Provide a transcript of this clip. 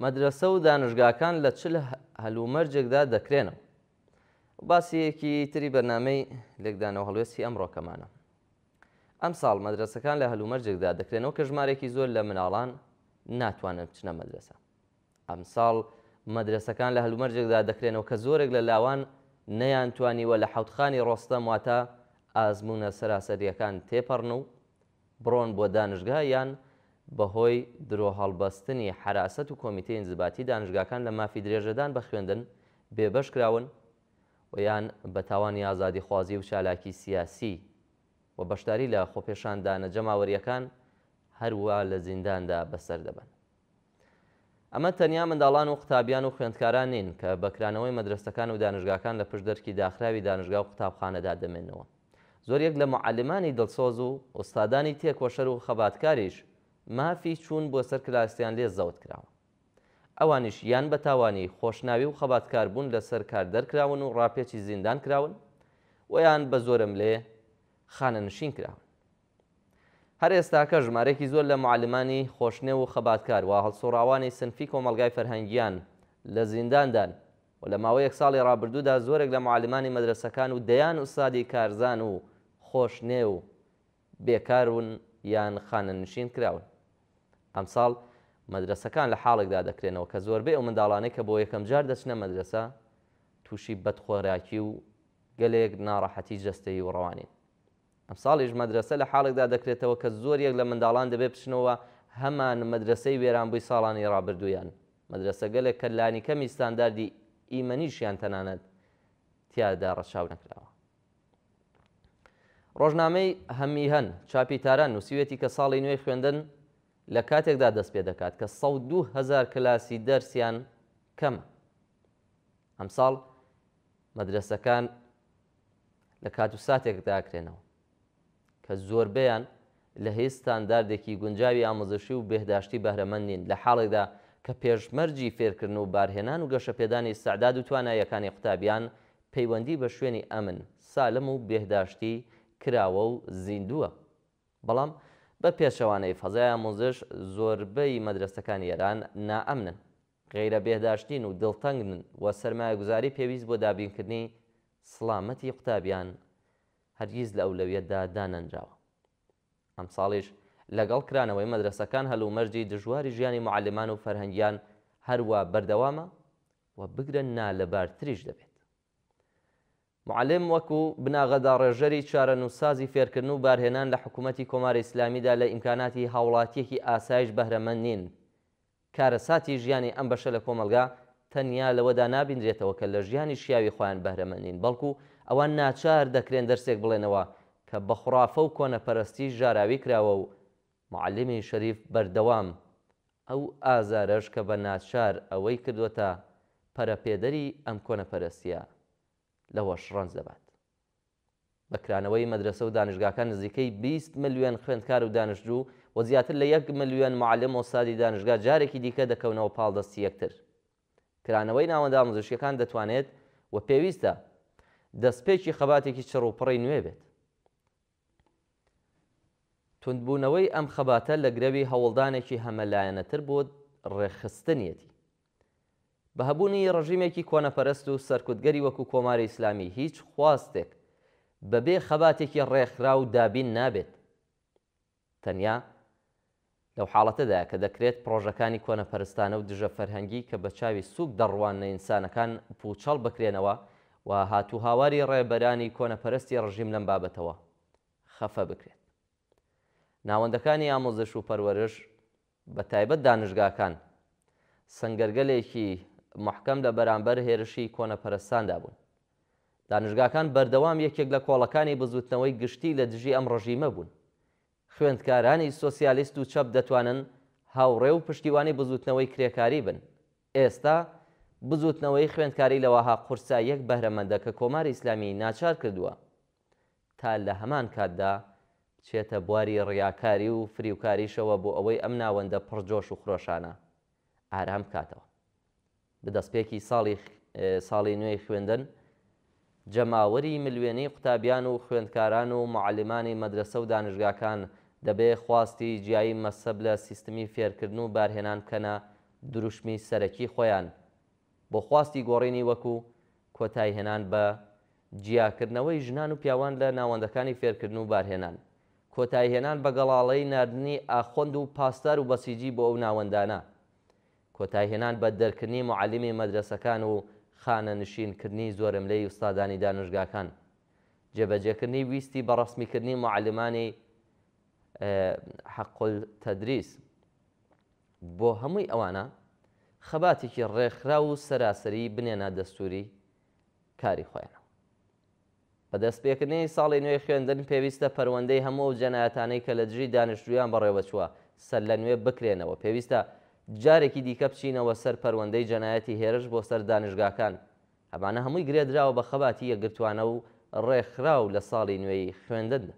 مەدرەسە و دانشگاکان لە چ هەلومەرجێکدا دەکرێنەوە؟ باسیەکی تری بەرنامەی لێکدانەوە هەڵوێستی ئەمڕۆکەمانە. ئەمساڵ مەدرەسەکان لە هەلومەرجێکدا دەکرێنەوە کە ژمارێکی زۆر لە مناڵان ناتوانن بچنە مەدرەسە. ئەمساڵ مەدرەسەکان لە هەلومەرجێکدا دەکرێنەوە کە زۆرێک لە لاوان نەیانتوانیوە لە حەوتخانی ڕۆستەم واتە ئازموونە سەراسەرییەکان تێپەڕن و بڕۆن بۆ دانشگا یان بەهۆی درۆهەڵبەستنی حەراسەت و کۆمیتەی ئینزباتی دانشگاکان لە مافی درێژەدان بە خوێندن بێبەش کراون و یان بە تاوانی ئازادیخوازی و چالاکی سیاسی و بەشداری لە خۆپێشاندانە جەماوەرییەکان هەروا لە زینداندا بەسەر دەبەن. ئەمە تەنیا منداڵان و قوتابیان و خوێندکاران نین کە بە کرانەوەی مەدرەسەکان و دانشگاکان لە پشت دەرکی داخراوی دانشگا و قوتابخانەدا دەمێننەوە. زۆریەک لە موعەلیمانی دڵسۆز و ئوستادانی تێکۆشەر و خەباتکاریش مافی چوون بۆ سەر کلاسیان لێ زەوت کراوە. ئەوانیش یان بە تاوانی خۆشناوی و خەباتکار بوون لە سەر کار دەرکراون و ڕاپێچی زیندان کراون و یان بە زۆرەملێ خانەنشین کراون. هەر ئێستاکە ژمارەیەکی زۆر لە موعەلیمانی خۆشنێو و خەباتکار و هەڵسوڕاوانی سنفی کۆمەڵگای فەرهەنگیان لە زینداندان و لە ماوەی یەک ساڵی ڕابردوودا زۆرێک لە موعەلیمانی مەدرەسەکان و دەیان ئوستادی کارزان و خۆشنێو بێکارون یان خانەنشین کراون. ئەمساڵ مەدرەسەکان لە حاڵێکدا دەکرێنەوە کە زۆربەی ئەو منداڵانەی کە بۆ یەکەم جار دەچنە مەدرەسە تووشی بەدخۆراکی و گەلێک ناڕەحەتی جەستەیی و ڕەوانین. ئەمساڵیش مەدرەسە لە حاڵێکدا دەکرێتەوە کە زۆریەک لە منداڵان دەبێ بچنەوە هەمان مەدرەسەی وێرانبووی ساڵانی ڕابردوویان، مەدرەسەگەلێک کە لانیکەمی ستانداردی ئیمەنیشیان تەنانەت تیادا ڕەچاو نەکراوە. ڕۆژنامەی هەممیهەن چاپی تاران نووسیویەتی کە ساڵی نوێی خوێندن لە کاتێکدا دەست پێ دەکات کە 102,000 کلاسی دەرسیان کەمە. ئەمساڵ مەدرەسەکان لە کات و ساتێکدا ئەکرێنەوە کە زۆربەیان لە هیچ ستانداردێکی گونجاوی ئاموزشی و بێهداشتی بەهرەمەند نین، لە حاڵێکدا کە پێشمەرجی فێرکردن و بارهێنان و گەشەپێدانی ئیستعداد و تواناییەکانی قوتابیان پەیوەندی بە شوێنی ئەمن، سالم و بێهداشتی کراوە و زیندووە. بەڵام بە پێچەوانەی فەزای ئاموزش زۆربەی مەدرەسەکانی ئێران نائەمنن. غەیرە بێهداشتین و دڵتەنگن و سەرمایەگوزاری پێویست بۆ دابینکردنی سڵامەتی قوتابیان هەرگیز لە ئەولەویەتدا دانەنراوە. ئەمساڵیش لەگەڵ کرانەوەی مەدرەسەکان هەلومەرجی دژواری ژیانی موعەلیمان و فەرهەنگیان هەروا بەردەوامە و بگرە نالەبارتریش دەبێت. موعەلیم وەکو بناغەداڕێژەری چارەنووسسازی فێرکردن و بارهێنان لە حکوومەتی کۆماری ئیسلامیدا لە ئیمکاناتی هاوڵاتییەکی ئاسایش بەهرەمەند نین. کارەساتی ژیانی ئەم بەشە لە کۆمەڵگا تەنیا لەوەدا نابینرێتەوە کە لە ژیانی شیاوی خۆیان بەهرەمەند نین، بەڵکو ئەوان ناچار دەکرێن دەرسێک بڵێنەوە کە بە خوڕافە و کۆنەپەرستی ژاراوی کراوە و موعەلیمی شەریف بەردەوام ئەو ئازارەش کە بە ناچار ئەوەی کردووەتە پەرەپێدەری ئەم کۆنەپەرستییە لەوەش ڕەنج دەبات. بە کرانەوەی مەدرەسە و دانشگاکان نزیکەی 20 ملیۆن خوێندکار و دانشجوو و زیاتر لە یەک ملیۆن موعەلم و ئوستادی دانشگا جارێکی دیکە دەکەونەوە پاڵ دەستی یەکتر. کرانەوەی ناوەندە ئاموزشییەکان دەتوانێت و پێویستە دەستپێکی خەباتێکی چڕ و پڕی نوێ بێت. توندبوونەوەی ئەم خەباتە لە گرەوی هەوڵدانێکی هەمەلایەنەتر بۆ ڕێکخستنیەتی. بە هەبوونی ڕژیمێکی کۆنەپەرست و سەرکوتگەری وەکوو کۆماری ئیسلامی هیچ خواستێک بە بێ خەباتێکی ڕێکخراو دابین نابێت. تەنیا لەو حاڵەتەدایە کە دەکرێت پڕۆژەکانی کۆنەپەرستانە و دژە فەرهەنگی کە بە چاوی سووک دەڕواننە ئینسانەکان پووچەڵ بکرێنەوە و هاتوهاواری ڕێبەرانی کۆنەپەرستی ڕژیم لەم بابەتەوە خەفە بکرێت. ناوەندەکانی ئاموزش و پەروەرش بە تایبەت دانشگاکان سەنگەرگەلێکی موحکەم لە بەرامبەر هێرشی کۆنەپەرستاندا بوون. دانشگاکان بەردەوام یەکێک لە کۆڵەکانی بزووتنەوەی گشتی لە دژی ئەم ڕژیمە بوون. خوێندکارانی سۆسیالیست و چەپ دەتوانن هاوڕێ و پشتیوانی بزووتنەوەی کرێکاری بن. ئێستا بزووتنەوەی خوێندکاری لە وەها قورساییەک بەهرەمەندە کە کۆماری ئیسلامیی ناچار کردووە تا لە هەمان کاتدا بچێتە بواری ڕیاکاری و فریوکاریشەوە بۆ ئەوەی ئەم ناوەندە پڕ جۆش و خرۆشانە ئارام بکاتەوە. بە دەستپێکی ساڵی ساڵی نوێی خوێندن، جەماوەری ملوێنی قوتابیان و خوێندکاران و موعەلیمانی مەدرەسە و دانشگاکان دەبێ خواستی جیایی مەزهەب لە سیستمی فێرکردن و بارهێنان بکەنە دروشمی سەرەکی خۆیان بۆ خواستی گۆڕینی وەکو کۆتایهێنان بە جیاکردنەوەی ژنان و پیاوان لە ناوەندەکانی فێرکردن و بارهێنان، کۆتایهێنان بە گەڵاڵەی ناردنی ئاخوند و پاسدار و بەسیجی بۆ ئەو ناوەندانە، کۆتایهێنان بە دەرکردنی موعەلیمی مەدرەسەکان و خانەنشینکردنی زۆرەملێی ئوستادانی دانشگاکان، جێبەجێکردنی ویستی بەڕەسمیکردنی موعەلیمانی حق التدریس. بۆ هەمووی ئەوانە خەباتێکی ڕێکخراو و سەراسەریی بنێنە دەستووری کاری خۆیانەوە. بە دەستپێکردنی ساڵی نوێی خوێندن پێویستە پەروەندەی هەموو ئەو جەنایەتانەی کە لە دژی دانشجوویان بەڕێوەچووە سەرلەنوێ بکرێنەوە، پێویستە جارێکی دیکە بچینەوە سەر پەروەندەی جەنایەتی هێرش بۆ سەر دانشگاکان، ئەمانە هەمووی گرێدراوە بە خەباتی یەکگرتووانە و ڕێکخراو لە ساڵی نوێی خوێندندا.